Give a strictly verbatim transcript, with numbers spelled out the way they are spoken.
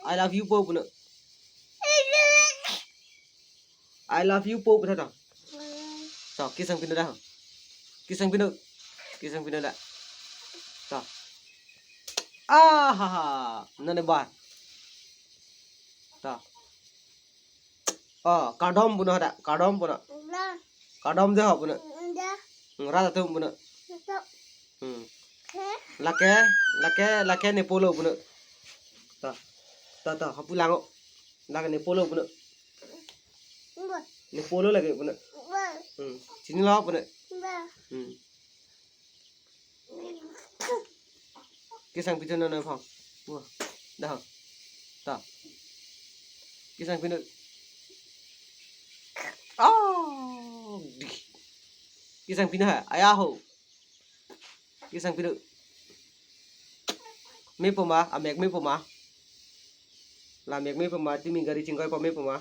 I love you po punon. I love you po punon to. To, kiss nangpinon da ho. Kiss nangpinon. Kiss nangpinon da. To. Ah ha ha. Nane ba. To. Oh, kardom punon da. Kardom punon. Kardom de ho punon. Rat atum punon. Hmm. Lake, lake, lake nepolo punon. Ta, ta, ta, hapu lango. Lake nepolo punon. Nepolo lake punon. Hmm. Chinilo punon. Hmm. Kiss nangpinon non phone. Wah, da ho. Ta. Kiss nangpinon. Oh, di. Kiss nangpinon ha. Aya ho. Kiss nangpinon. Mepo ma, amek mepo ma. La amek mepo ma, tumi gari chingkoi po mepo ma.